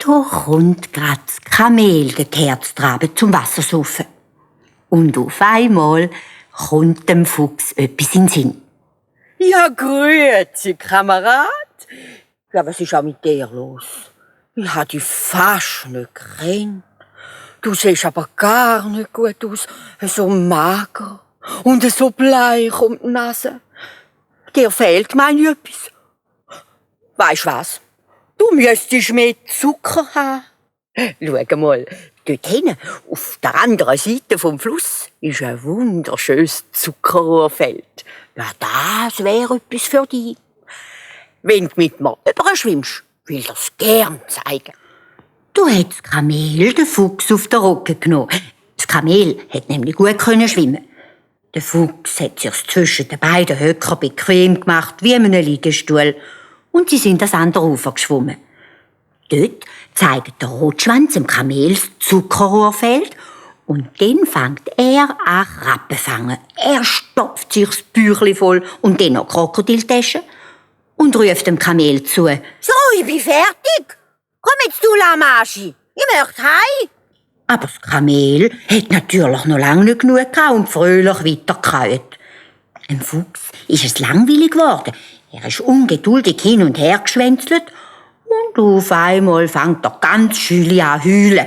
Da kommt grad das Kamel dorthin zu traben zum Wassersaufen. Und auf einmal kommt dem Fuchs etwas in den Sinn. Ja, grüezi, Kamerad. Ja, was ist auch mit dir los? Ich hab dich fast nicht gekannt. Du siehst aber gar nicht gut aus. So mager und so bleich um die Nase. Dir fehlt, meine ich, etwas. Weisst was? Du müsstest mehr Zucker haben. Schau mal, dort hinten, auf der anderen Seite vom Fluss, ist ein wunderschönes Zuckerrohrfeld. Ja, das wäre etwas für dich. Wenn du mit mir überschwimmst, will ich das gern zeigen. Da hat das Kamel den Fuchs auf den Rücken genommen. Das Kamel hat nämlich gut schwimmen. Der Fuchs hat sich zwischen den beiden Höcker bequem gemacht, wie in einem Liegestuhl. Und sie sind das andere Ufer geschwommen. Dort zeigt der Rotschwanz dem Kamel das Zuckerrohrfeld und dann fängt er an Rappen fangen. Er stopft sich das Bäuchli voll und dann noch Krokodiltaschen und ruft dem Kamel zu. So, ich bin fertig. Komm jetzt, du Lamaschi. Ich möchte heim. Aber das Kamel hat natürlich noch lange nicht genug gehabt und fröhlich weitergekaut. Dem Fuchs ist es langweilig geworden. Er ist ungeduldig hin und her geschwänzelt und auf einmal fängt er ganz schüli an zu heulen.